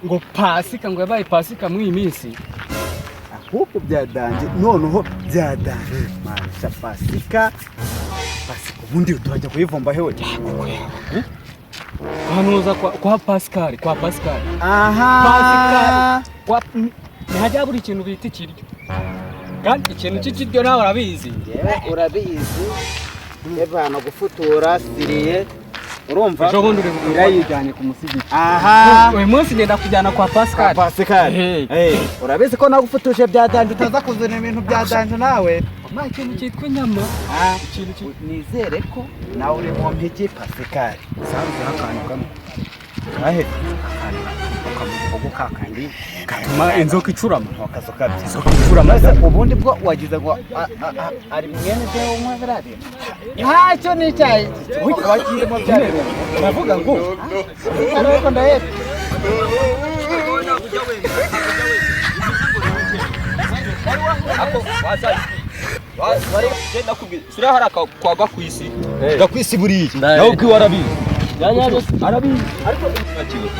Ngo Pasika, ngo yabaye Pasika muri iyi minsi. Ahubwo bya danger, noneho bya danger masha. Pasika, Pasika, ubundi turajya kuyivumba hewe? Kwanuza kwa Pascal, kwa Pascal. Aha. Pascal kwa ntihajya buri ikintu bita ikiryo, kandi ikintu cy'ikiryo nawe urabizi. Yewe, urabizi, ebana gufutura siriye, urumva? Ejo bundi uri wayijyanye ku musigiti. Aha. Uyu munsi ngenda kujyana kwa Pascal. Pascal. Hey. Eh, urabizi ko nagufutuje bya danger, utaza kuzana ibintu bya danger nawe. Ma, ikintu cyitwa inyama. Ah, ikintu cyitwa nizere ko nawe uri mu mpigi, Pascal. Sanze akantu kamwe. Ahe? Akantu kakandi gatuma inzoka icurama. Akazu kabye. Inzoka icurama. Maze ubundi bwo wagize ngo ari mwene se umwe, biriya bintu ntacyo n'icyayi wakirimo bya bintu. Ndavuga ngo Ariko ndahetse. Ako suriya hari kwa Gakwisi. Gakwisi buriya nawe ubwiwe arabizi, arabizi.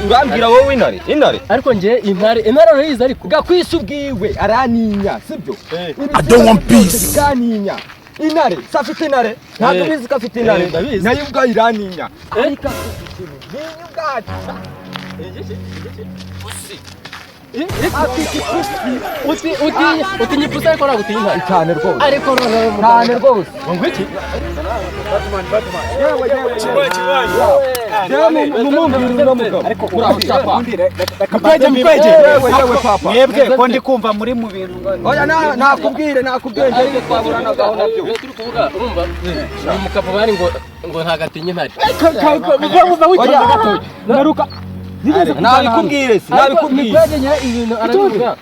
Urambwira wowe intare, intare? Ariko njye intare, intare urayizi ariko. Gakwisi ubwiwe araninya, sibyo? I don't want peace. Bikaninya intare se afite intare? Ntabwo ubizi ko afite intare? Ndabizi. Nayo ubwayo iraninya, ariko afite ikintu ntinya ubwacu. Afite ipusi. Uti uti utinya ipusi, ariko ntabwo utinya intare. Cyane rwose. Ariko noneho Cyane rwose. Ngo iki? Yewe, yewe, mumumbwira uno mugabo. Ariko uraho shapa. Mikwege, Mikwege. Yewe, yewe, papa. Mwebwe ko ndi kumva muri mu bintu ngo Oya, nakubwire, nakubwire njye twaburanagaho nabyo. Ibyo turi kuvuga, urumva uyu mukapa bari ngo ntabwo atinya intare. Oya. Naruka. Nabikubwire se, nabikubwire. Mikwege nyine ibintu arabivuga.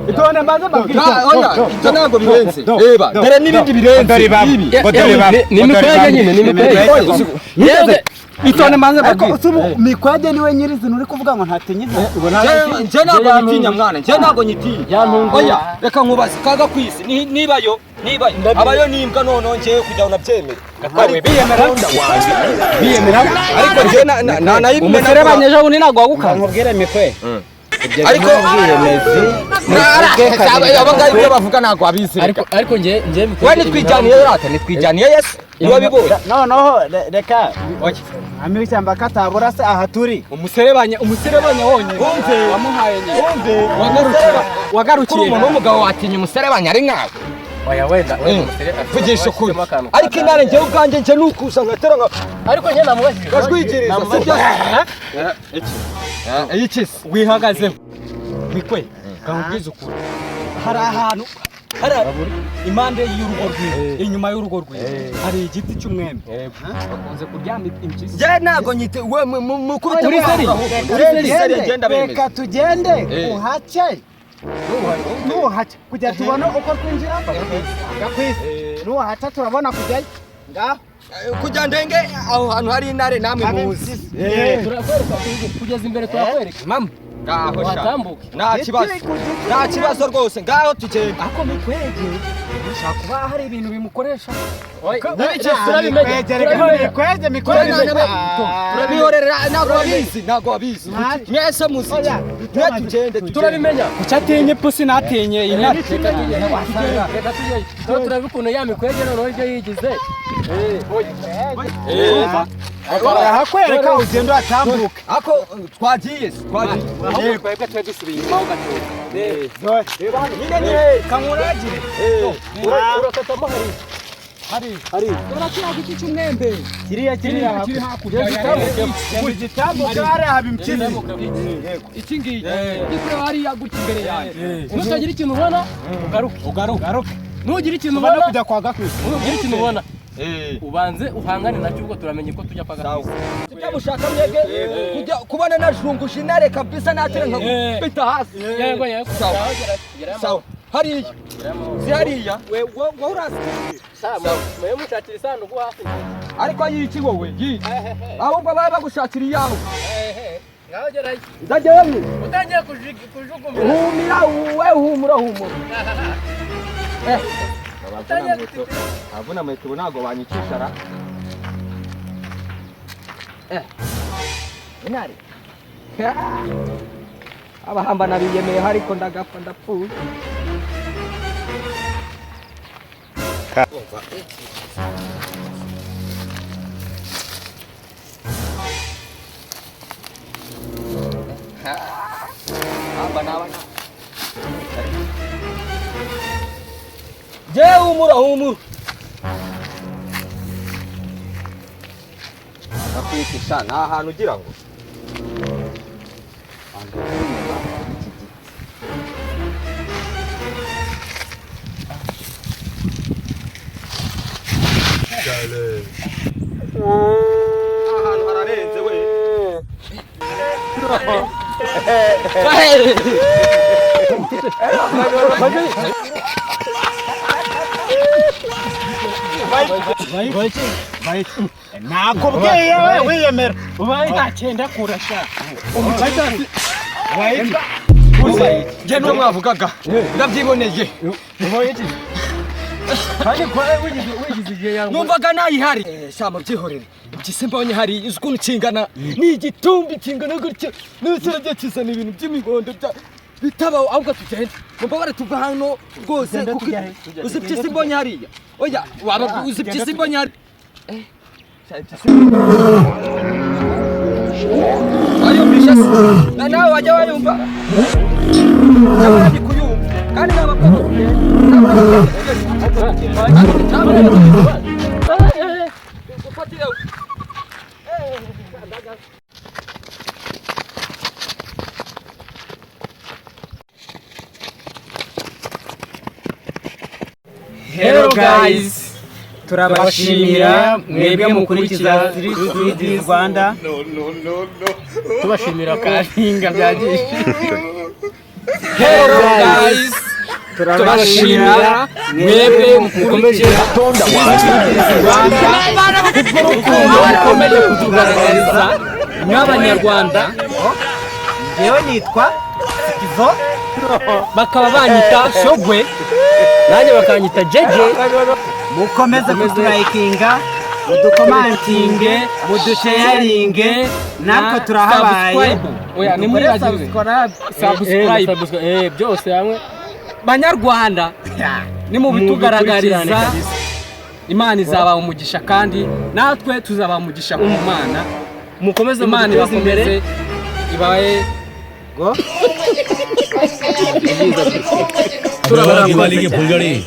Itonde mbanze mbabwire. Oya, ibyo ntabwo birenze. Reba, dore n'ibindi birenze ibi. Ni Mikwege nyine, ni Mikwege. Yewe. Itonde mbanze Ariko mbabwire. usubu Mikwege niwe nyirizina uri kuvuga ngo ntatinye intare? Njye ntabwo nyitinya, mwana, njye ntabwo nyitinya. Yantunguye. Oya, reka nkubaze kaga kwisi nibayo, nibayo abayo nimbwa, noneho njyewe kugira ngo nabyemere. Biyemera, biyemera. Ariko njye nayimena. Umuserebanya ejo bundi ntabwo wagukanze. Nkubwire Mikwe, ibyo Ariko by'ubwiyemezi. Abo ngabo ibyo bavuga ntabwo abizi. Ariko njye Mikwege We nitwijyaniye rata, nitwijyaniye Yesu niwabibonye. Noneho reka ami w'ishyamba katabura se aha turi. Umuserebanya, umuserebanya wonyine. Wumve. Wamuhaye nyine. Wumve. Wagarukiye. Kuri Wagarukiye. umuntu w'umugabo watinya umuserebanya ari nkawe? Oya, wenda wenda umusere Vugisha ukuri. Ariko intare njyewe ubwanjye njye nukuza nkatera nka Ariko njye namubajije. ngajwigiriza, sibyo? Iki se? Wihagazeho Mikwe, kamubwiza ukuri, hari ahantu hari impande y'urugo rwiwe, inyuma y'urugo rwiwe hari igiti cy'umwembe bakunze kuryama impyisi. Njye ntabwo nyite we mukubite. Uri seri? Uri seri? Ngenda bemeza. Reka tugende uhace, nuhaca kugira tubone uko twinjira Gakwisi. Nuhaca turabona kujyayo ngaho. Kugira ndenge aho hantu hari intare namwe muzi. Turakwereka kugeza imbere, turakwereka. Mama, ngaho sha. Watambuke. Nta kibazo, nta kibazo rwose, ngaho tugenda. Ako Mikwege ushobora kuba hari ibintu bimukoresha. Turabimenya. Mikwege, Mikwege. Turabihorera, ntabwo babizi, ntabwo babizi. Mwese muzi iki? Mwe tugende. Turabimenya. Kuki atinye ipusi natinye intare? Reka tujye, reka tujye. Tuba turebe ukuntu ya Mikwege noneho ibyo yigize. Barahakwereka, ugenda uhatambuke. Ako twagiye se, twagiye. Ahubwo twebwe twe dusubiye inyuma ho gatoya. Reba hano Nyine ni kankuragire. Urakatamo hariya. Hari dore kiriya giti cy'umwembe. Kiriya kiri kiri hakurya. Genda ugitambuke, hariya haba impyisi. Iki ngiki gikure hariya gutya imbere yanjye. Nutagira ikintu ubona ugaruke. Ugaruke. Nugira ikintu Tubone ubona kujya kwa Gakwisi. Nugira ikintu ubona ubanze uhangane nacyo, ubwo turamenye ko tujya kwa Gakwisi. Sibyo mushaka mwebwe? Kujya kubona najunguje intare kabisa, natera nkakubita hasi. Yego, yego. Sawa. Sawa, hariya si hariya? We wowe urazi. Mwe mushakira isanduku hafi. Ariko yiki wowe yiki, ahubwo baba bagushakira iyawe. Ngaho gerayo. Ndajyayo. Utangiye kujugunyira. Humira we, humura, humura. Utangiye gutitira. Abavuna muheto ntabwo banyicisha ra. Intare. Abahamba nabiyemeye ariko ndagapfa ndapfuye. Hamba naba je humura humura Akwitisha nta hantu ugira ngo ahantu hararenze we. Nakubwiye we wiyemera. Ubaye kurasha. Njye n'uwo mwavugaga ndabyiboneye. Kandi kwa wigize igihe yangu. Numvaga nayihari. Sha mubyihorere. Impyisi mbonye hari uzi ukuntu kingana ni igitumbi kingana gutya n'ikirabyo kizana ibintu by'imihondo bya bitabaho ahubwo tugende mubabare tuva hano rwose kuko uzi impyisi mbonye hariya oya waba uzi impyisi mbonye hari wayumvisha se na nawe wajya wayumva ntabwo kuyumva kandi nababwira ufatire. Hello guys. Turabashimira mwebwe mukurikiza 3D Rwanda. Tubashimira karinga byagiye. Hello guys, turabashimira mwebwe mukurikira Rwanda kubw'urukundo mukomeje kutugaragariza nk'Abanyarwanda. Njyewe nitwa Sikizo. Bakaba banyita Shogwe, Nanjye bakanyita Jeje. Mukomeze kuturayikinga, mudukomantinge, mudusharinge, natwe turahabaye. Oya nimwibagirwe subscribe Byose hamwe. Banyarwanda nimubitugaragariza Imana izabaha umugisha kandi natwe tuzabaha umugisha ku Mana. Mukomeze Imana muduteze imbere. ibakomeze ibahe Go. Diwali की फुलझड़ी।